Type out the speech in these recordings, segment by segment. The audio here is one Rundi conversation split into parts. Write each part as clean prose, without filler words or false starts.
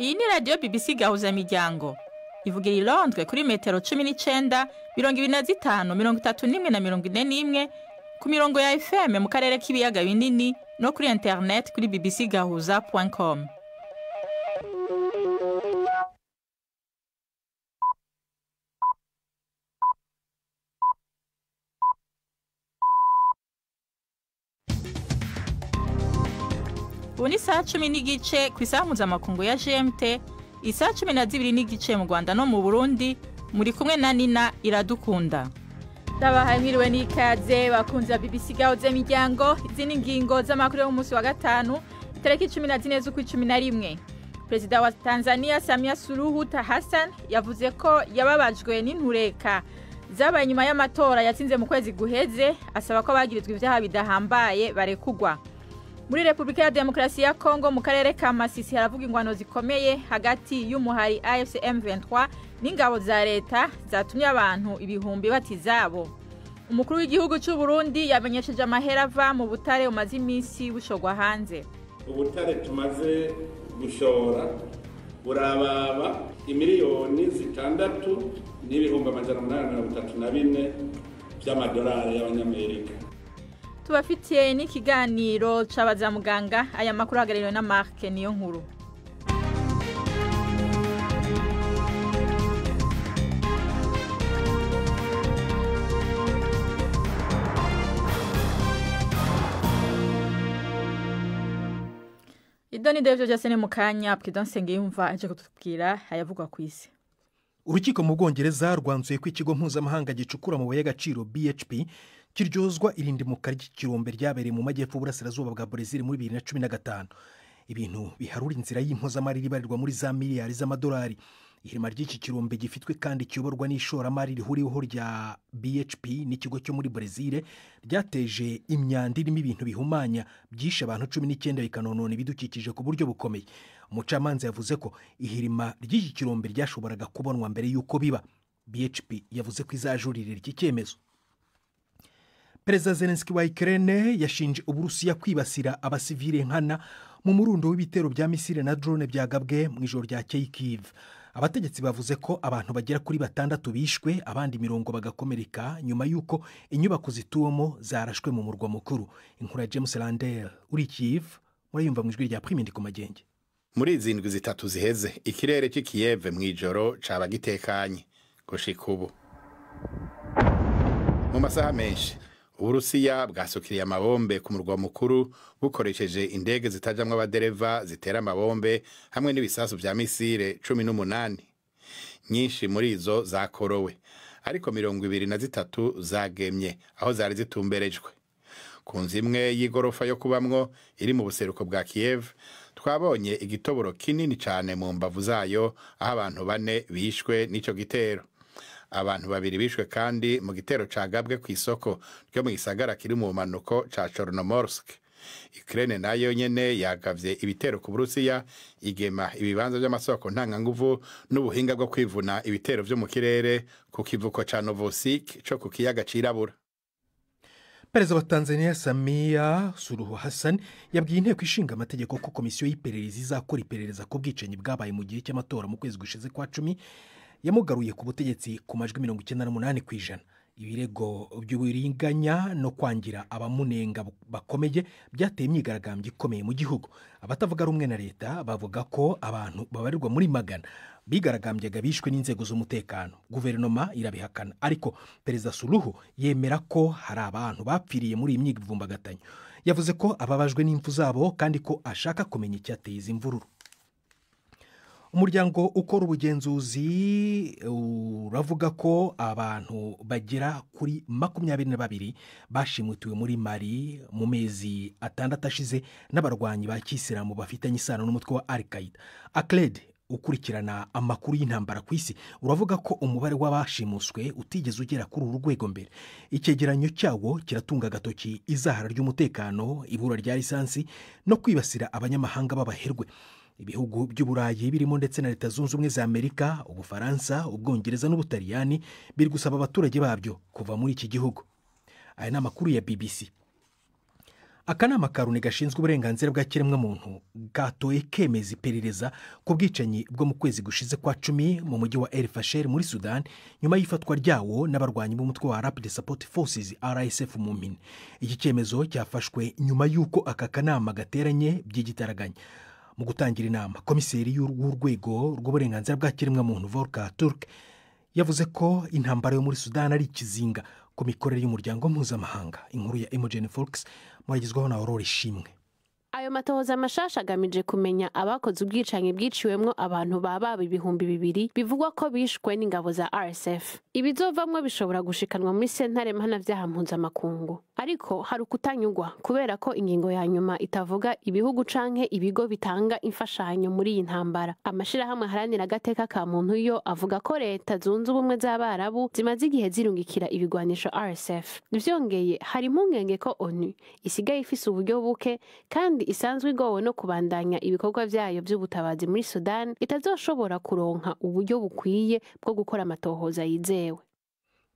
Iyi ni radiyo BBC Gahuzamiryango ivugira i Londres kuri metero 19, 25, 31 na 41 ku mirongo ya FM mu karere k'ibiyaga binini no kuri internet kuri bbcgahuza.com. Ubu ni saa 10:15 ku isaha mpuzamakungu ya GMT, isaha 12:15 mu Rwanda no mu Burundi, muri kumwe na Nina Iradukunda. Ndabahaye mwiriwe n'ikaze bakunzi ba BBC Gahuzamiryango. Izi ni ingingo z'amakuru yo mu munsi wa gatanu, itariki 14 z'ukwa 11. Perezida wa Tanzania Samia Suluhu Hassan yavuze ko yababajwe n'intureka zabaye nyuma y'amatora yatsinze mu kwezi guheze, asaba ko abagirizwa ivyaha bidahambaye barekugwa. Muri Republika ya Demokarasi ya Kongo mu karere ka Masisi haravuga ingwano zikomeye hagati y'umuhari AFC M23 n'ingabo za leta zatumye abantu ibihumbi batizabo. Umukuru w'igihugu cy'u Burundi yamenyesheje amahera ava mu butare umaze iminsi bushogwa hanze. Ubutare tumaze gushora burababa imiliyoni 6,834 by'amadolari y'abanyamerika. Tubafitiye n'ikiganiro c'abaza muganga. Aya makuru ahagarariwe na Mark niyo nkuru. Idoni David byose ni mukanya President Sengiyumva aje kutubwira ayavugwa kw'isi. Urukiko mu Bwongereza rwanzuye ko ikigo mpuzamahanga gicukura amabuye y'agaciro BHP kiryozwa irindimuka ry'ikirombe ryabereye mu majyepfo y'uburasirazuba bwa Brezil muri 2015. Ibintu biharura inzira y'impozamarira ibarirwa muri za miliyari z'amadolari. Ihirima ry'iki kirombe gifitwe kandi kiyoborwa n'ishoramari rihuriweho rya BHP n'ikigo cyo muri Brezil ryateje imyanda irimo ibintu bihumanya byishe abantu 19 bikanonona ibidukikije ku buryo bukomeye. Umucamanza yavuze ko ihirima ry'iki kirombe ryashoboraga kubonwa mbere y'uko biba. BHP yavuze ko izajuririra iki cyemezo. Perezida Zelensky wa Ukraine yashinje Uburusiya kwibasira abasivile nkana mu murundo w'ibitero bya misile na drone byagabwe mu ijoro ryakeye Kiev. Abategetsi bavuze ko abantu bagera kuri 6 bishwe, abandi 40 bagakomereka nyuma y'uko inyubako zituwemo zarashwe mu murwa mukuru. Inkuru ya James Landel uri Kiev murayumva mu ijwi rya Prime Ndikumagenge. Muri izi ndwi zitatu ziheze ikirere cy'i Kiev mu ijoro caba gitekanye gushika ubu. Mu masaha menshi Uburusiya bwasukiriye amabombe ku murwa mukuru bukoresheje indege zitajamwo abadereva zitera amabombe hamwe n'ibisasu vya misile 18. Nyinshi muri izo zakorowe, ariko 23 zagemye aho zari zitumberejwe. Ku nzu imwe y'igorofa yo kubamwo iri mu buseruko bwa Kiev twabonye igitoboro kinini cane mu mbavu zayo aho abantu 4 bishwe n'ico gitero. Abantu 2 bishwe kandi mu gitero cagabwe ku isoko ryo mu gisagara kiri mu manuko ca Chornomorsk. Ukraine nayo nyene yagavye ibitero ku Burusiya, igema ibibanza by'amasoko ntanganguvu n'ubuhinga bwo kwivuna ibitero vyo mu kirere ku kivuko ca Novosik co ku kiyaga cirabura. Perezida wa Tanzania Samia Suluhu Hassan yabwiye inteko ishinga amategeko ko komisiyo y'iperereza izakora iperereza ku bwicanyi bwabaye mu gihe cy'amatora mu kwezi gushize kwa 10 yamugaruye ku butegetsi ku majwi 98%. Ibirego by'uburinganya no kwangira abamunenga bakomeye byateye imyigaragambyo ikomeye mu gihugu. Abatavuga rumwe na leta bavuga ko abantu babarirwa muri magana bigaragambyaga bishwe n'inzego z'umutekano. Guverinoma irabihakana, ariko Perezida Suluhu yemera ko hari abantu bapfiriye muri iyi myivumbagatanyo. Yavuze ko ababajwe n'impfu zabo kandi ko ashaka kumenya icyateye izi mvururu. Umuryango ukora ubugenzuzi uravuga ko abantu bagera kuri 22 bashimutiwe muri Mali mu mezi 6 ashize n'abarwanyi ba kisilamu bafitanye isano n'umutwe wa Al-Qaeda. ACLED ukurikirana amakuru y'intambara ku isi uravuga ko umubare w'abashimuswe utigeze ugera kuri uru rwego mbere. Icyegeranyo cyawo kiratunga agatoki izahara ry'umutekano, ibura rya lisansi no kwibasira abanyamahanga b'abaherwe. Ibihugu by'Uburayi birimo ndetse na Leta Zunze Ubumwe za Amerika, Ubufaransa, Ubwongereza n'Ubutaliyani biri gusaba abaturage babyo kuva muri iki gihugu. Aya ni amakuru ya BBC. Akanama ka Loni gashinzwe uburenganzira bwa kiremwamuntu gatoye kemeza iperereza ku bwicanyi bwo mu kwezi gushize kwa 10 mu mujyi wa El Fasher muri Sudan, nyuma y'ifatwa ryawo n'abarwanyi b'umutwe wa Rapid Support Forces RSF mu mpine. Iki cyemezo cyafashwe nyuma y'uko aka kanama gateranye by'igitaraganya. Mu gutangira inama, komiseri w'urwego rw'uburenganzira bwa kiremwamuntu Volker Turk yavuze ko intambara yo muri Sudan ari ikizinga ku mikorere y'umuryango mpuzamahanga. Inkuru ya Imogen Fox muragezwaho na Aurore Ishimwe. Ayo matohoza mashasha agamije kumenya abakoze ubwicanyi bwiciwemwo abantu baba 2000 bivugwa ko bishwe n'ingabo za RSF. Ibizovamwo bishobora gushikanwa muri sentare mpanavyaha mpuzamakungu, ariko hari ukutanyugwa kubera ko ingingo ya nyuma itavuga ibihugu canke ibigo bitanga imfashanyo muri iyi ntambara. Amashirahamwe aharanira agateka ka muntu yo avuga ko leta zunze ubumwe z'Abarabu zimaze igihe zirungikira ibigwanisho RSF. Vyongeye, hari impungenge ko ONU isigaye ifise uburyo buke kandi isanzwe igowe no kubandanya ibikorwa vyayo vy'ubutabazi muri Sudan, itazoshobora kuronka uburyo bukwiye bwo gukora amatohoza yizewe.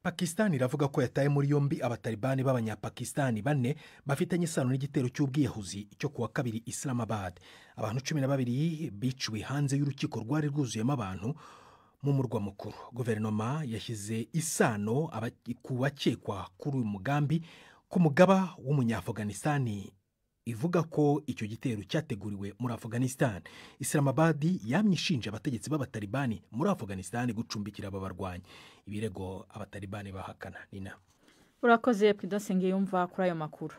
Pakistan iravuga ko yataye muri yombi abatalibani b'abanyapakistani 4 bafitanye isano n'igitero cy'ubwiyahuzi cyo kuwa kabiri Islamabad. Abantu 12 biciwe hanze y'urukiko rwari rwuzuyemo abantu mu murwa mukuru. Guverinoma yashyize isano ku bakekwa kuri uyu mugambi ku mugaba w'umunyaafghanistan, ivuga ko icyo gitero cyateguriwe muri Afghanistan. Islamabad yamye ishinja abategetsi b'abatalibani muri Afghanistan gucumbikira aba barwanyi, ibirego abatalibani bahakana. Nina, urakoze Prudence Ngiyumva kuri ayo makuru.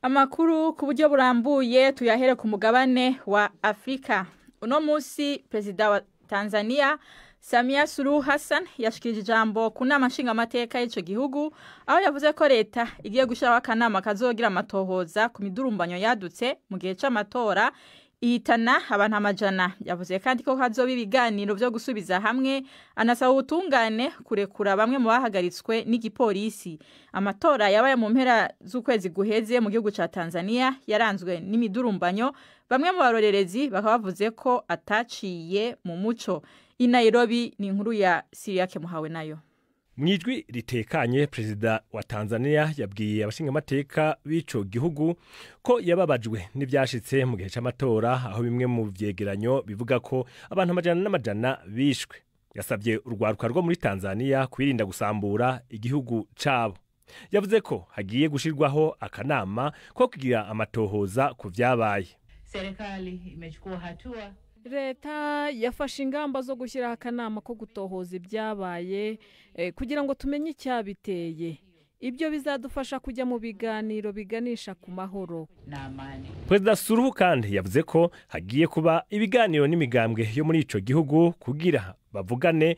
Amakuru ku buryo burambuye tuyahere ku mugabane wa Afrika. Uno munsi perezida wa Tanzania Samia Suluhu Hassan yashikirije ijambo ku nama nshingamateka y'ico gihugu, aho yavuze ko leta igiye gushiraho akanama kazogira amatohoza ku midurumbanyo yadutse mu gihe c'amatora ihitana abantu amajana. Yavuze kandi ko hazoba ibiganiro vyo gusubiza hamwe, anasaba ubutungane kurekura bamwe mu bahagaritswe n'igipolisi. Amatora yabaye mu mpera z'ukwezi guheze mu gihugu ca Tanzania yaranzwe n'imidurumbanyo, bamwe mu barorerezi bakaba bavuze ko ataciye mu muco. I Nairobi ni inkuru ya Siriyake Muhawe nayo. Mwijwi ritekanye, perezida wa Tanzania yabwiye abashingamateka b'ico gihugu ko yababajwe n'ivyashitse mu gihe c'amatora, aho bimwe mu vyegeranyo bivuga ko abantu amajana n'amajana bishwe. Yasabye urwaruka rwo muri Tanzania kwirinda gusambura igihugu cabo. Yavuze ko hagiye gushirwaho akanama ko kugira amatohoza ku vyabaye. Serikali imechukua hatua. Leta yafashe ingamba zo gushyiraho akanama ko gutohoza ibyabaye kugira ngo tumenye icyabiteye. Ibyo bizadufasha kujya mu biganiro biganisha ku mahoro. Perezida Suluhu kandi yavuze ko hagiye kuba ibiganiro n'imigambwe yo muri ico gihugu kugira bavugane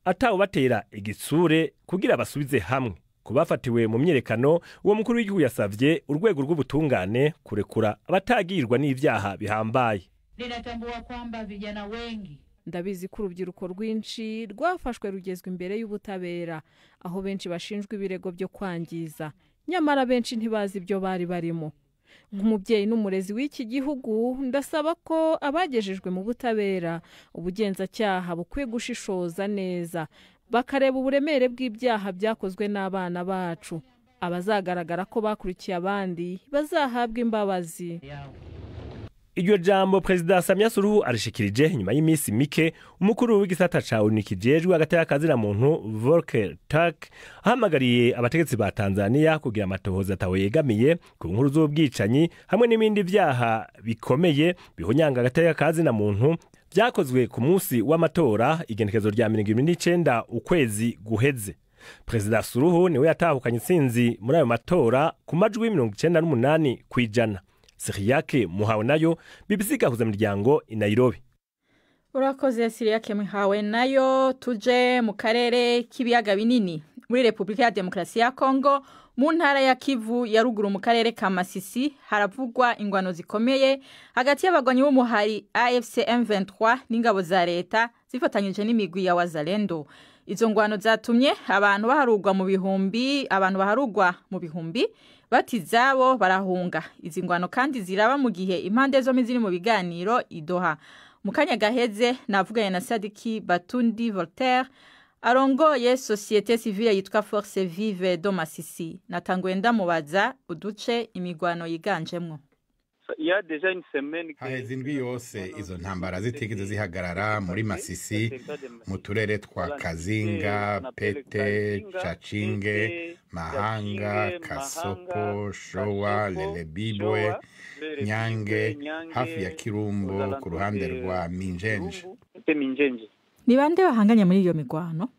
atawubatera igitsure kugira basubize hamwe. Kubafatiwe mu myerekano, uwo mukuru w'igihugu yasavye urwego rw'ubutungane kurekura abatagirwa n'ivyaha bihambaye. Ninatambua kwamba vijana wengi, Ndabizi ko urubyiruko rwinshi rwafashwe rugezwa imbere y'ubutabera, aho benshi bashinjwa ibirego byo kwangiza, nyamara benshi ntibazi ibyo bari barimo. Nk'umubyeyi n'umurezi w'iki gihugu, ndasaba ko abagejejwe mu butabera ubugenzacyaha bukwiye gushishoza neza, bakareba uburemere bw'ibyaha byakozwe n'abana bacu. Abazagaragara ko bakurikiye abandi bazahabwa imbabazi. Iryo jambo Perezida Samia Suluhu arishikirije nyuma y'imisi mike umukuru w'igisata ca ONU kijejwe agateka kazina muntu Volker Turk ahamagariye abategetsi ba Tanzania kugira amatohoza atawe yegamiye ku nkuru z'ubwicanyi hamwe n'ibindi vyaha bikomeye bihonyanga agateka kazina muntu vyakozwe ku munsi w'amatora igenekezo rya 29 ukwezi guheze. Perezida Suluhu niwe yatahukanye intsinzi muri ayo matora ku majwi 98%. Siriyake Muhawe nayo, BBC gahuza miryango i Nairobi. Urakoze Siriyake Muhawe nayo. Tuje mu karere k'ibiyaga binini, muri Repubulika ya Demokarasi ya Kongo, mu ntara ya Kivu ya ruguru, mu karere ka Masisi, haravugwa ingwano zikomeye hagati y'abagwanyi b'umuhari AFC M23 n'ingabo za leta zifatanyije n'imigwi ya Wazalendo. Izo ngwano zatumye abantu baharugwa mu bihumbi batizabo barahunga. Izi ngwano kandi ziraba mu gihe impande zombi ziri mu biganiro i Doha. Mu kanya gaheze navuganye na Sadiki Batundi Voltaire, Arongoye société civile yitwa Force Vive de Masisi. Natanguye ndamubaza uduce imigwano yiganjemwo. Haheze indwi yose izo ntambara zitigeze zihagarara muri Masisi, mu turere twa Kazinga, Pete, Cacinge, Mahanga, Kasopo, Showa, Lelebibwe, Nyange, hafi ya Kirumbo ku ruhande rwa Minjenje. Ni bande bahanganye muri iyo migwano?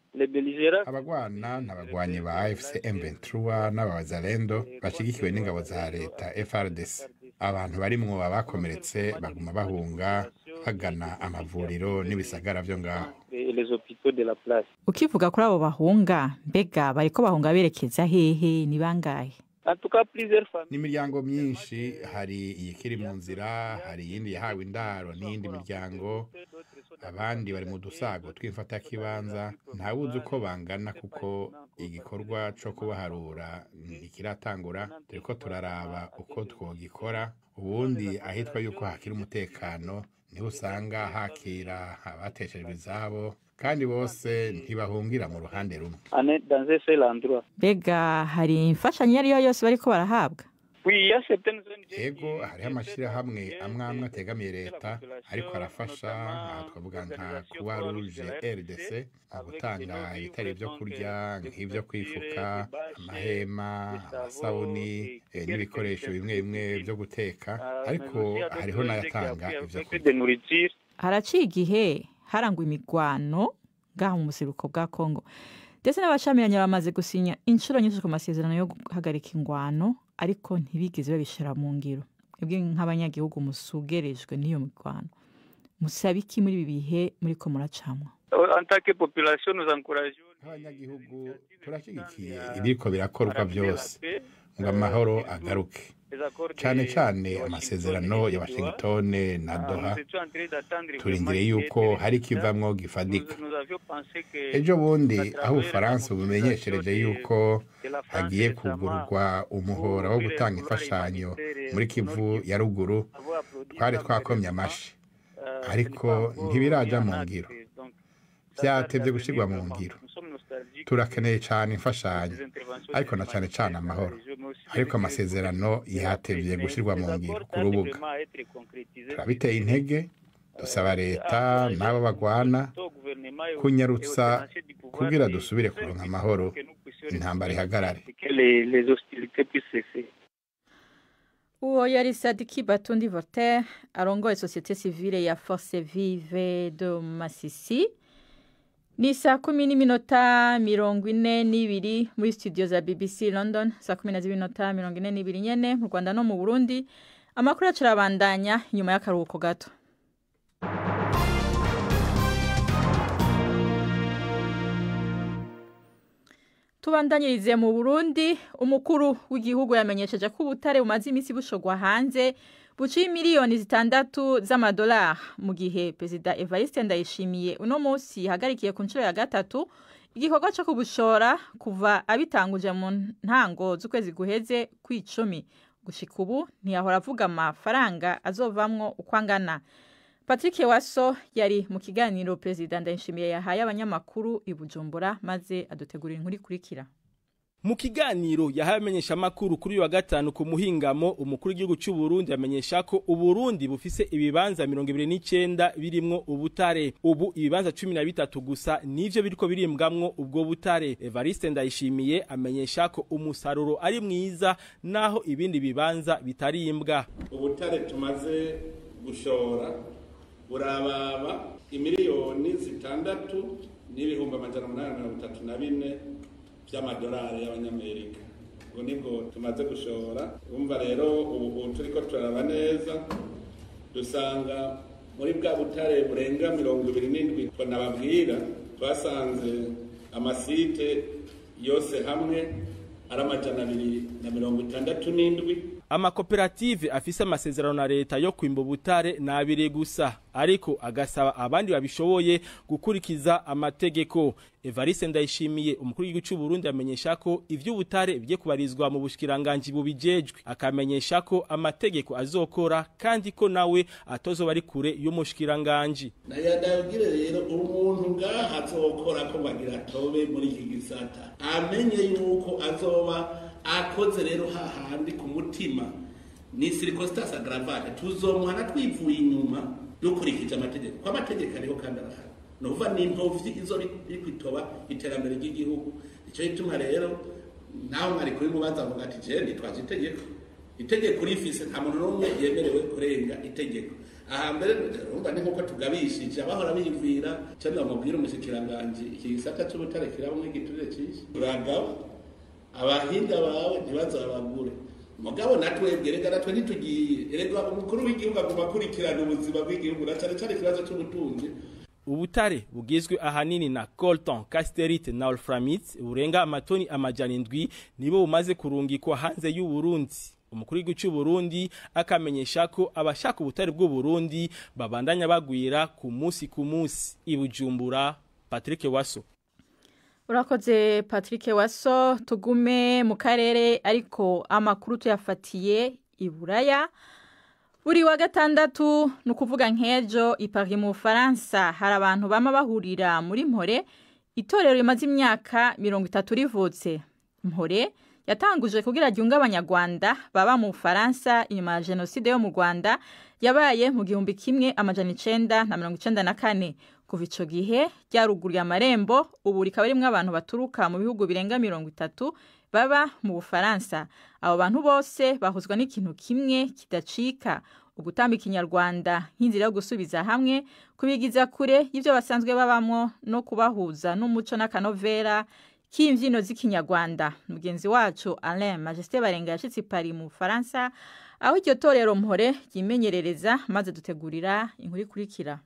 Abagwana n'abagwanyi ba AFC M23 n'abawazalendo bashigikiwe n'ingabo za leta FARDC. Abantu barimwo abakomeretse baguma bahunga bagana amavuriro n'ibisagara vyo ngaho. Ukivuga kuri abo bahunga, mbega bariko bahunga berekeza hehe, ni bangahe? N'imiryango myinshi, hari iyikiri mu nzira, hari iyindi yahawe indaro n'iyindi miryango, abandi bari mu dusago tw'imfatakibanza, ntawuzi uko bangana kuko igikorwa co kubaharura ntikiratangura, turiko turaraba uko twogikora. Ubundi ahitwa yuko hakiri umutekano niho usanga hakira abateshejwe izabo, kandi bose ntibahungira mu ruhande rumwe. Mbega hari imfashanyo iyo ari yo yose bariko barahabwa? Ego, hariho amashyirahamwe amwe amwe ategamiye leta ariko arafasha, aha twavuga nka Croix Rouge RDC mu gutanga ibitari ibyo kurya nk'ibyo kwifuka, amahema, amasabuni n'ibikoresho bimwe bimwe byo guteka, ariko hariho n'ayatanga ibyo kurya. Haraciye igihe harangwa imigwano ngaha mu buseruko bwa Kongo, ndetse n'abashamiranye bamaze gusinya inshuro nyinshi ku masezerano yo guhagarika ingwano, ariko ntibigeze babishira mu ngiro. Mwebwe nk'abanyagihugu musugerejwe n'iyo migwano, musaba iki muri ibi bihe muriko muracamwa? Nk'abanyagihugu turashyigikiye ibiriko birakorwa byose ngo amahoro agaruke, cane cane amasezerano ya Washington na Doha. Turindiriye yuko hari ikivamwo gifadika. Ejo bundi aho Ubufaransa bumenyeshereje yuko hagiye kugurwa umuhora wo gutanga imfashanyo muri Kivu ya ruguru, twari twakomye amashi, ariko ntibiraja mu ngiro, vyatevye gushirwa mu ngiro. Turakeneye cane imfashanyo, ariko na cane cane amahoro, ariko amasezerano yatevye gushirwa mu ngiro ku rubuga. Turabiteye intege, dusaba leta n'abo bagwana kunyarutsa kugira dusubire kuronka amahoro, intambara ihagarare. Uwo yari Sadiki Batundi Voltaire arongoye société civile ya Force Vive de Masisi. Ni 10:42 muri studio za BBC London, 12:42 nyene mu Rwanda no mu Burundi. Amakuru yacu arabandanya inyuma y'akaruhuko gato. Tubandanyirize mu Burundi, umukuru w'igihugu yamenyesheje ko ubutare bumaze iminsi bushogwa hanze buciye miliyoni 6 z'amadolari, mu gihe Perezida Evariste Ndayishimiye uno munsi yahagarikiye ku nshuro ya 3 igikorwa cyo kubushora kuva abitanguje mu ntango z'ukwezi guheze kw'icumi. Gushika ubu ntiyahora avuga amafaranga azovamwo uko angana. Patrick Waso yari mu kiganiro Perezida Ndayishimiye yahaye abanyamakuru i Bujumbura, maze adutegurira inkuru ikurikira. Mu kiganiro yahaye amenyeshamakuru kuri uyu wa gatanu ku muhingamo, umukuru w'igihugu cy'u Burundi amenyesha ko Uburundi bufise ibibanza 29 birimwo ubutare. Ubu ibibanza 13 gusa nivyo biriko birimbwamwo ubwo butare. Evariste Ndayishimiye amenyesha ko umusaruro ari mwiza naho ibindi bibanza bitarimbwa. Ubutare tumaze gushora burababa imiliyoni 6 n'ibihumbi 834 by'amadolari y'abanyamerika. Ubu nibwo tumaze gushora. Urumva rero ubu turiko turaraba neza, dusanga muri bwa butare burenga 27 nababwira, twasanze amasite yose hamwe ari 267. Amakoperative afise amasezerano na leta yo kwimba ubutare nabiri gusa, ariko agasaba abandi babishoboye gukurikiza amategeko. Evariste Ndayishimiye, umukuru w'igihugu cy'u Burundi, amenyesha ko ivy'ubutare bigiye kubarizwa mu bushikiranganji bubijejwe, akamenyesha ko amategeko azokora kandi ko nawe atozoba ari kure y'umushikiranganji. Nayadabwire rero umuntu ngaha azokora ko bagira tobe muri iki gisata, amenye yuko azoba akoze rero hahandi ku mutima ni circonstance aggravante, tuzomuhana twivuye inyuma dukurikije amategeko, ko amategeko ariho kandi arahari. Nuva ni intovyi izo iri kwitoba iterambere ry'igihugu. Ico gituma rero nawe mwari kuri mubaza avuga ati je nitwaje itegeko, itegeko rifise nta muntu n'umwe yemerewe kurenga itegeko. Aha mbere urumva ni nkuko tugabishije abahora biyumvira cyane bamubwira umushikiranganji iki gisata c'ubutare kirabamwe igiturire cinshi, uragaba abahinga bawe ntibazabagure. Mugabo natwebwe reka natwe ntitugiye, erega umukuru w'igihugu aguma akurikirana ubuzima bw'igihugu na cane cane ikibazo c'ubutunzi. Ubutare bugizwe ahanini na coltan, casterite na wolframite burenga amatoni 700 nibo bumaze kurungikwa hanze y'u Burundi. Umukuru w'igihugu cy'u Burundi akamenyesha ko abashaka ubutare bw'u Burundi babandanya bagwira ku munsi ku munsi. I Bujumbura, Patrick Waso. Urakoze Patrick Waso. Tugume mu karere ariko amakuru tuyafatiye i Buraya. Buri wa gatandatu, ni ukuvuga nk'ejo, i Paris mu Bufaransa hari abantu bama bahurira muri Mpore, itorero rimaze imyaka 30 rivutse. Mpore yatanguje kugira ryunge abanyarwanda baba mu Bufaransa inyuma ya jenoside yo mu Rwanda yabaye mu 1994. Kuva ico gihe ryaruguriye amarembo, ubu rikaba rimwe abantu baturuka mu bihugu birenga 30 baba mu Bufaransa. Abo bantu bose bahuzwa n'ikintu kimwe kidacika, ugutamba ikinyarwanda nk'inzira yo gusubiza hamwe, kubigiza kure y'ivyo basanzwe babamwo no kubahuza n'umuco n'akanovera k'imvyino z'ikinyarwanda. Mugenzi wacu Alain Majesté Barenga yashitse i Paris mu Bufaransa, aho iryo torero Mpore ryimenyerereza, maze dutegurira inkuru ikurikira.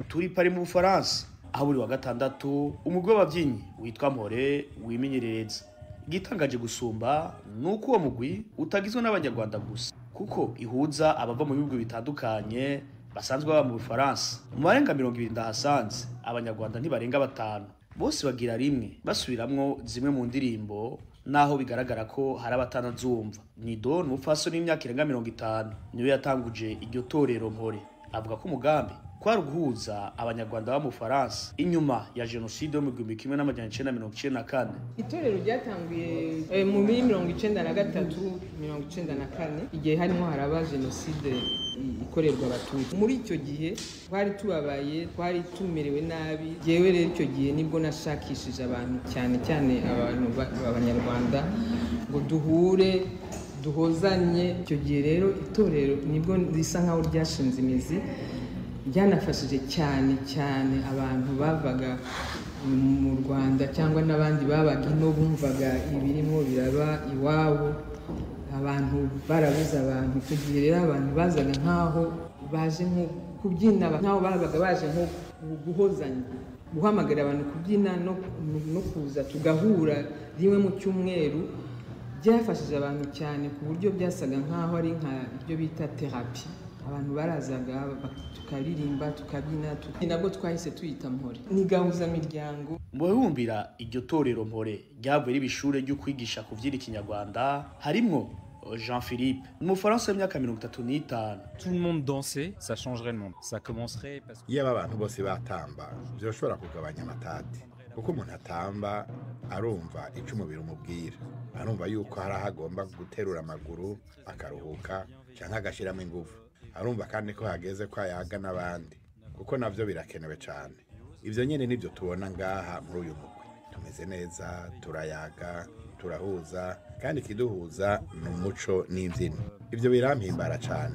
Turi Paris mu Bufaransa, aho buri wa gatandatu umugwi w'abavyinnyi witwa Mpore wimenyerereza. Igitangaje gusumba nuko uwo mugwi utagizwe n'abanyarwanda gusa, kuko ihuza abava mu bihugu bitandukanye basanzwe baba mu Bufaransa. Mu barenga 20 ndahasanze, abanyarwanda ntibarenga 5. Bose bagira rimwe basubiramwo zimwe mu ndirimbo, naho bigaragara ko hari abatanazumva. Nido ni umupfasoni w'imyaka irenga 50, niwe yatanguje iryo torero Mpore. Avuga ko umugambi kwari uguhuza abanyarwanda baba mu Bufaransa inyuma ya jenoside yo mu 1994. Itorero ryatanguye muri 1993 94, igihe harimo haraba jenoside ikorerwa abatutsi. Muri icyo gihe twari tubabaye, twari tumerewe nabi. Jewe rero icyo gihe nibwo nashakishije abantu, cyane cyane abantu b'abanyarwanda, ngo duhure duhozanye. Icyo gihe rero itorero nibwo risa nkaho ryashinze imizi, ryanafashije cyane cyane abantu bavaga mu Rwanda cyangwa n'abandi babaga ino, bumvaga ibirimo biraba iwabo, abantu barabuze abantu. Icyo gihe rero abantu bazaga nkaho baje nko kubyina, nkaho babaga baje nko guhozanya, guhamagara abantu kubyina no kuza tugahura rimwe mu cyumweru. Byafashije abantu cyane ku buryo byasaga nkaho ari nka ibyo bita therapy. Abantu barazaga tukaririmba tukabyina, nabwo twahise tuyita Mpore, ni gahuzamiryango. Mu babumbira iryo torero Mpore ryavuye riba ishure ryo kwigisha kuvyina ikinyarwanda harimwo Jean Philippe, umufaransa w'imyaka 35. Tout le monde dansait, ça changerait le monde. Ça commencerait parce que iyo abantu bose batamba vyoshobora kugabanya amatati, kuko umuntu atamba arumva ico umubiri umubwira, arumva yuko hari aho agomba guterura amaguru akaruhuka canke agashiramo inguvu, arumva kandi ko hageze ko ayaga n'abandi, kuko navyo birakenewe cane. Ivyo nyene nivyo tubona ngaha muri uyu mugwi, tumeze neza, turayaga, turahuza, kandi ikiduhuza ni umuco n'imbyino. Ivyo birampimbara cane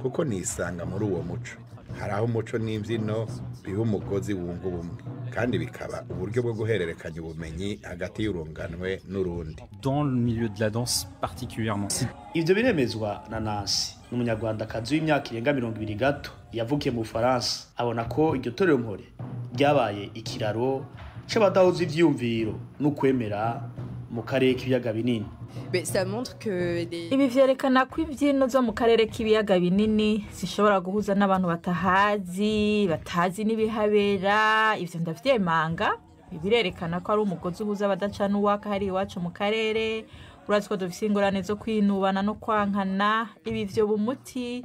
kuko nisanga muri uwo muco. Hari aho umuco n'imbyino biba umugozi wunga ubumwe, kandi bikaba uburyo bwo guhererekanya ubumenyi hagati y'urunganwe n'urundi. Dans le milieu de la danse particulièrement. Ivyo biremezwa na Nancy, n'umunyarwandakazi w'imyaka irenga 20 gato yavukiye mu Bufaransa. Abona ko iryo torero Mpore ryabaye ikiraro c'abadahuza ivyiyumviro n'ukwemera mu karere k'ibiyaga binini. Ibi vyerekana ko imbyino zo mu karere k'ibiyaga binini zishobora guhuza n'abantu batahazi, batazi n'ibihabera. Ivyo ndavyemanga. Birerekana ko ari umugozi uhuza abadacana uwaka hari iwacu mu karere. Urazi ko dufise ingorane zo kwinubana no kwankana. Ibi vyoba umuti.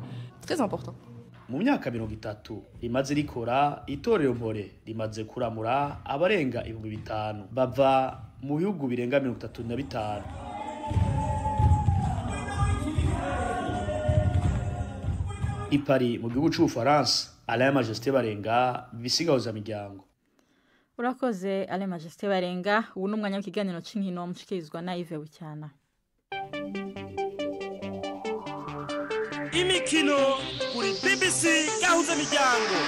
Mu myaka 30 rimaze rikora, itorero Mpore rimaze kuramura abarenga 5000 bava mu bihugu birenga 35. I Paris mu gihugu c'Ubufaransa, Alain Majesté Barenga, bisigahuza miryango. Urakoze Alain Majesté Barenga. Ubu ni umwanya w'ikiganiro c'inkino mushikirizwa na Yves Bucyana. Imikino kuri BBC Gahuza Miryango.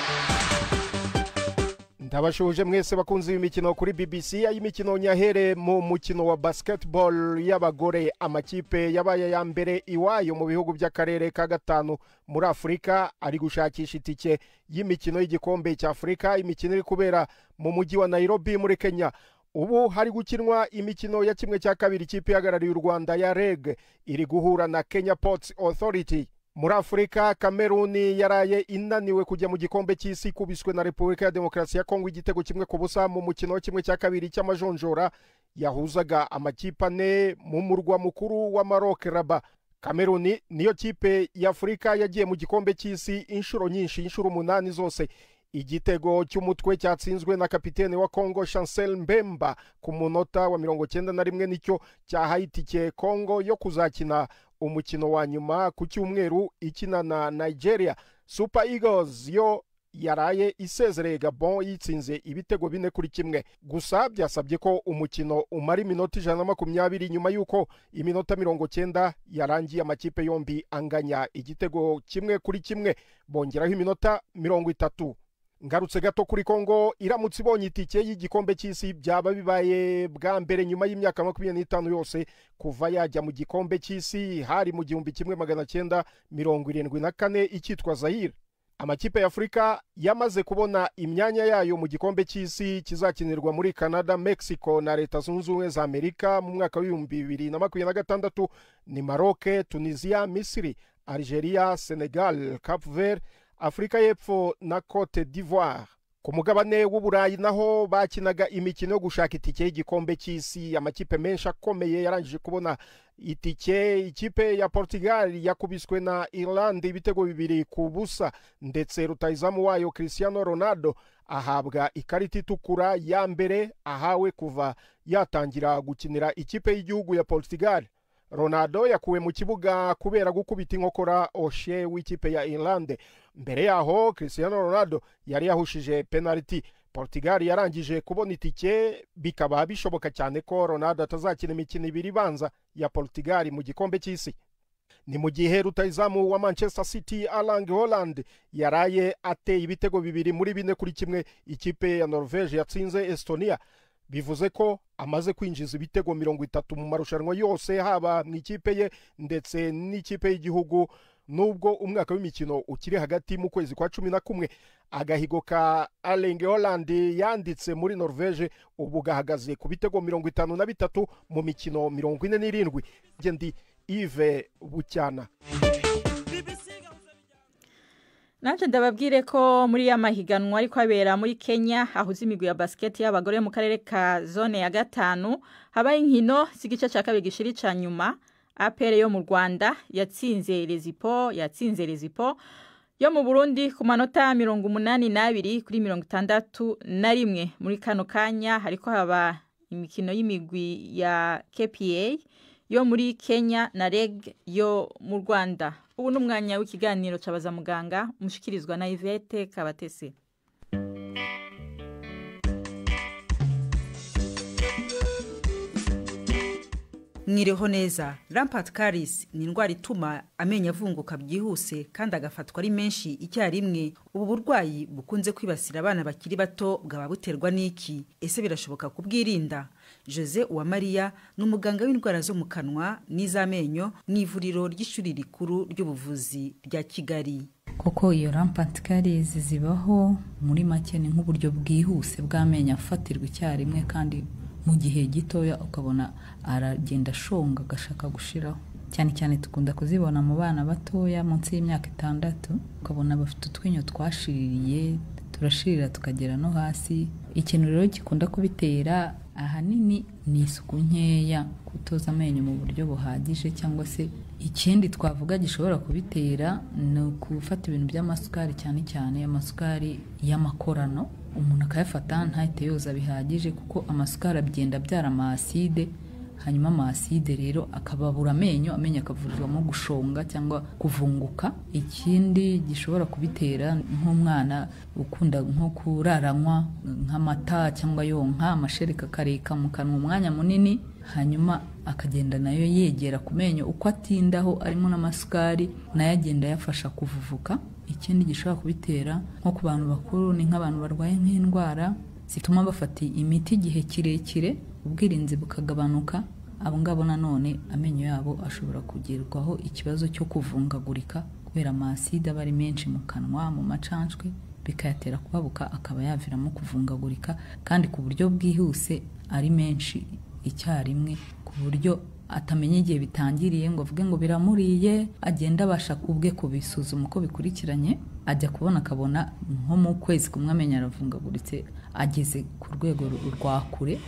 Ndabashuje mwese bakunzi b'imikino kuri BBC. Ay'imikino nyahere mu mukino wa basketball y'abagore, amakipe yabaye ya mbere iwayo mu bihugu by'akarere ka gatanu muri Afurika ari gushakisha itike y'imikino y'igikombe cya Afurika. Imikino iri kubera mu mujyi wa Nairobi muri Kenya. Ubu hari gukinwa imikino ya 1/2. Ikipe ihagarariye u Rwanda ya REG iri guhura na Kenya Ports Authority. Muri Afurika, Kameruni yaraye inaniwe kujya mu gikombe cy'isi, kubiswe na Repubulika ya Demokarasi ya Kongo igitego 1-0 mu mukino wa 1/2 cy'amajonjora yahuzaga amakipe ane mu murwa mukuru wa Maroc, Rabat. Kameruni niyo kipe ya Afurika yagiye mu gikombe cy'isi inshuro nyinshi, inshuro 8 zose. Igitego cy'umutwe cyatsinzwe na kapitene wa Kongo Chancel Mbemba ku munota wa 91 nicyo cyahaye itike Kongo yo kuzakina umukino wa nyuma ku cyumweru ikina na Nigeria. Super Eagles yo yaraye isezereye Gabon yitsinze ibitego 4-1. Gusa byasabye ko umukino umara iminota 120 nyuma yuko iminota 90 yarangiye amakipe yombi anganya igitego 1-1, bongeraho iminota 30. Ngarutse gato kuri Kongo, iramutse ibonye itike y'igikombe cy'isi byaba bibaye bwa mbere nyuma y'imyaka 25 yose kuva yajya mu gikombe cy'isi, hari mu 1974 icyitwa Zaire. Amakipe ya Afurika yamaze kubona imyanya yayo mu gikombe cy'isi kizakinirwa muri Canada, Mexico na Leta Zunze Ubumwe za Amerika mu mwaka wa 2026 ni Maroc, Tunisia, Misiri, Algeria, Senegal, Cape Verde, Afurika y'Epfo na Cote d'Ivoire. Ku mugabane w'Uburayi naho bakinaga imikino yo gushaka itike y'igikombe cy'isi. Amakipe menshi akomeye yarangije kubona itike. Ikipe ya Portugal yakubiswe na Ireland ibitego 2-0, ndetse rutahizamu wayo Cristiano Ronaldo ahabwa ikarita itukura ya mbere ahawe kuva yatangira gukinira ikipe y'igihugu ya Portugal. Ronaldo yakuwe mu kibuga kubera gukubita inkokora O'Shea w'ikipe ya Ireland. Mbere yaho Cristiano Ronaldo yari yahushije penalty. Portugal yarangije kubona itike, bikaba bishoboka cyane ko Ronaldo atazakina imikino ibiri ibanza ya Portugal mu gikombe cy'isi. Ni mu gihe rutahizamu wa Manchester City Erling Haaland yaraye ateye ibitego 2 muri 4-1 ikipe ya Norvege yatsinze Estonia. Bivuze ko amaze kwinjiza ibitego 30 mu marushanwa yose, haba mu ikipe ye ndetse n'ikipe y'igihugu, nubwo umwaka w'imikino ukiri hagati mu kwezi kwa 11. Agahigo ka Erling Haaland yanditse muri Norvege ubu gahagaze ku bitego 53 mu mikino 47. Ndi Yves Bucyana. Nanje ndababwire ko muri ya mahiganwa ariko abera muri Kenya ahuza imigwi ya basket y'abagore mu karere ka zone ya 5 habaye inkino z'igice cya kabiri gishiri ca nyuma. APR yo mu Rwanda yatsinze Rezipo yo mu Burundi ku manota 82 kuri 61. Muri kano kanya hariko haba imikino y'imigwi ya KPA yo muri Kenya na REG yo mu Rwanda. Ubu n'umwanya w'ikiganiro cabaza muganga mushikirizwa na Yvette Kabatesi. Mwiriho neza. Rampant caries ni indwara ituma amenyo avunguka byihuse kandi agafatwa ari menshi icyarimwe. Ubu burwayi bukunze kwibasira abana bakiri bato bwaba buterwa n'iki? Ese birashoboka kubwirinda? Jose Uwamariya ni umuganga w'indwara zo mu kanwa n'iz'amenyo mu ivuriro ry'ishuri rikuru ry'ubuvuzi rya Kigali. Koko iyo rampant caries zibaho, muri make ni nk'uburyo bwihuse bw'amenyo afatirwa icyarimwe kandi mu gihe gitoya, ukabona aragenda ashonga agashaka gushiraho. Cyane cyane dukunda kuzibona mu bana batoya munsi y'imyaka 6, ukabona bafite utwinyo twashiririye, turashirira tukagera no hasi. Ikintu rero gikunda kubitera ahanini ni isuku nkeya, kutoza amenyo mu buryo buhagije, cyangwa se ikindi twavuga gishobora kubitera ni ukufata ibintu by'amasukari, cyane cyane amasukari y'amakorano, umuntu akayafata ntahite yoza bihagije, kuko amasukari agenda abyara amaside, hanyuma amaside rero akababura amenyo, amenyo akavurirwamo gushonga cyangwa kuvunguka. Ikindi gishobora kubitera, nk'umwana ukunda nko kuraranywa nk'amata cyangwa yonka amashereka akareka mu kanwa umwanya munini, hanyuma akagenda nayo yegera ku menyo, uko atindaho arimo n'amasukari nayo agenda ayafasha kuvuvuka. Ikindi gishobora kubitera nko ku bantu bakuru ni nk'abantu barwaye nk'indwara zituma bafata imiti igihe kirekire, ubwirinzi bukagabanuka. Abo ngabo nanone amenyo yabo ashobora kugerwaho ikibazo cyo kuvungagurika kubera amaside aba ari menshi mu kanwa, mu macanshwe, bikayatera kubabuka, akaba yaviramo kuvungagurika kandi ku buryo bwihuse, ari menshi icyarimwe, ku buryo atamenya igihe bitangiriye ngo avuge ngo biramuriye, agenda abasha ubwe kubisuzuma uko bikurikiranye, ajya kubona akabona nko mu kwezi kumwe amenyo aravungaguritse, ageze ku rwego rwa kure.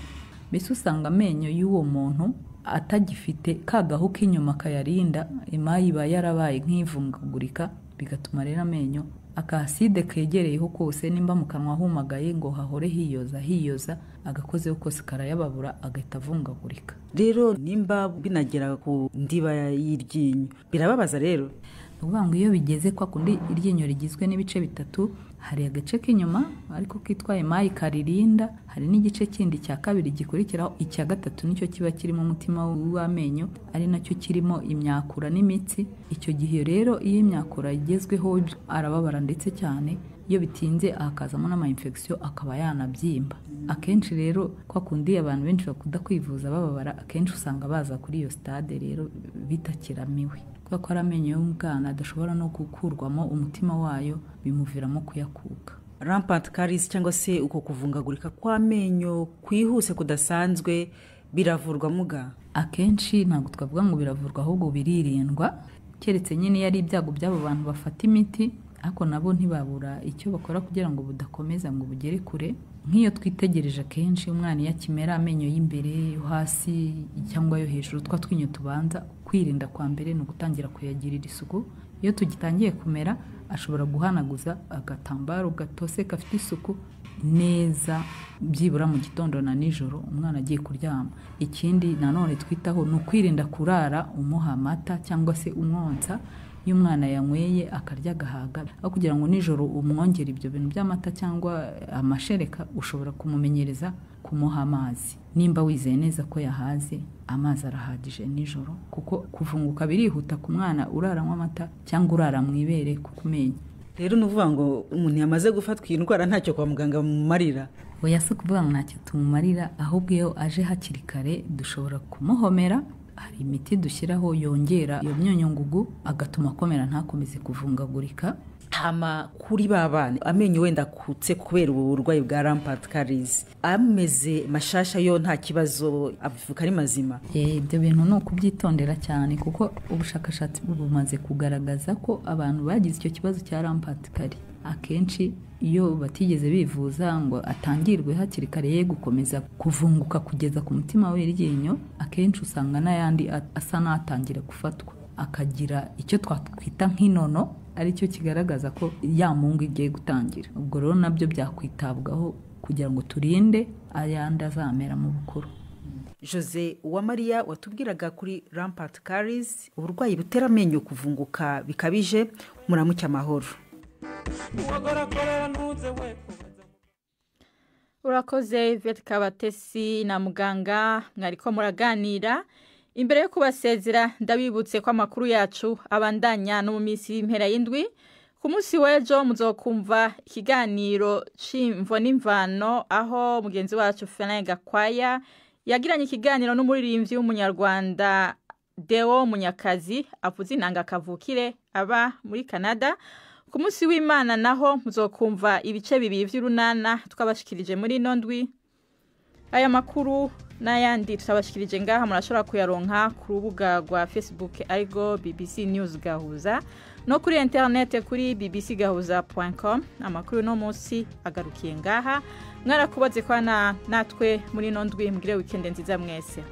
Mbese usanga amenyo y'uwo muntu atagifite ka gahu k'inyuma kayarinda, emayi iba yarabaye nk'ivungagurika, bigatuma rero amenyo akaside kegereyeho kose, nimba mu kanwa humagaye ngo hahore hiyoza hiyoza, agakozeho kose karayababura agahita avungagurika. Rero nimba binagera ku ndiba y'iryinyo birababaza rero. Ni ukuvuga ngo iyo bigeze kwa kundi iryinyo rigizwe n'ibice bitatu, hari agace k'inyuma ariko kitwa emayi karirinda, hari n'igice kindi cya kabiri gikurikiraho, icya gatatu nicyo kiba kirimo umutima w'amenyo, ari nacyo kirimo imyakura n'imitsi. Icyo gihe rero iyo imyakura igezweho arababara ndetse cyane, iyo bitinze hakazamo n'ama infection akaba yanabyimba. Akenshi rero kwa kundi abantu benshi bakunda kwivuza bababara, akenshi usanga baza kuri iyo stade rero bitakiramiwe, kubera ko ari amenyo y'umwana adashobora no gukurwamo umutima wayo, bimuviramo kuyakuka. Rampant caries cyangwa se uko kuvungagurika kw'amenyo kwihuse kudasanzwe biravurwa muga? Akenshi ntabwo twavuga ngo biravurwa, ahubwo biririndwa, keretse nyine iyo ari ibyago by'abo bantu bafata imiti, ariko nabo ntibabura icyo bakora kugira ngo budakomeza ngo bugere kure. Nk'iyo twitegereje akenshi umwana iyo akimera amenyo y'imbere, yo hasi cyangwa yo hejuru, twa twinyo tubanza, kwirinda kwa mbere ni ugutangira kuyagirira isuku. Iyo tugitangiye kumera ashobora guhanaguza agatambaro gatose gafite isuku neza, byibura mu gitondo na nijoro umwana agiye kuryama. Ikindi nanone twitaho ni ukwirinda kurara umuha amata cyangwa se umwonsa. Iyo umwana yanyweye akarya agahaga, aho kugira ngo nijoro umwongere ibyo bintu by'amata cyangwa amashereka, ushobora kumumenyereza kumuha amazi. Nimba wizeye neza ko yahaze, amazi arahagije nijoro, kuko kuvunguka birihuta ku mwana uraranywa amata cyangwa urara mu ibere ku menyo. Rero ni ukuvuga ngo umuntu yamaze gufatwa iyi ndwara ntacyo kwa muganga bamumarira? Oya, si ukuvuga ngo ntacyo tumumarira, ahubwo iyo aje hakiri kare dushobora kumuhomera. Hari imiti dushyiraho yongera iyo myunyungugu, agatuma akomera ntakomeze kuvungagurika. Hama kuri ba bana amenyo wenda akutse kubera ubu burwayi bwa rampant caries, ameze mashasha yo nta kibazo, avuka ari mazima? Ibyo bintu ni ukubyitondera cyane, kuko ubushakashatsi bumaze kugaragaza ko abantu bagize icyo kibazo cya rampant caries akenshi iyo batigeze bivuza ngo atangirwe hakiri kare ye gukomeza kuvunguka kugeza ku mutima w'iryinyo, akenshi usanga n'ayandi asa n'atangira gufatwa, akagira icyo twakwita nk'inono, aricyo kigaragaza ko ya mungu igiye gutangira. Ubwo rero nabyo byakwitabwaho kugira ngo turinde ayandi azamera mu bukuru. Jose Uwamariya watubwiraga kuri rampant caries, uburwayi butera amenyo kuvunguka bikabije. Muramuke amahoro. Urakoze Yvette Kabatesi na muganga mwariko muraganira. Imbere yo kubasezera, ndabibutse ko amakuru yacu abandanya no mu minsi y'impera y'indwi. Ku munsi w'ejo muzokumva ikiganiro c'imvo n'imvano, aho mugenzi wacu Felin Gakwaya yagiranye ikiganiro n'umuririmbyi w'umunyarwanda Deo Munyakazi avuze inanga kavukire aba muri Canada. Ku munsi w'Imana naho muzokumva ibice bibiri vy'urunana twabashikirije muri ino ndwi. Aya makuru n'ayandi tutabashikirije ngaha murashobora kuyaronka ku rubuga rwa Facebook ariko BBC News Gahuza, no kuri internet kuri bbcgahuza.com. Amakuru no munsi agarukiye ngaha. Mwarakubaze kwa natwe muri ino ndwi. Mugire weekend nziza mwese.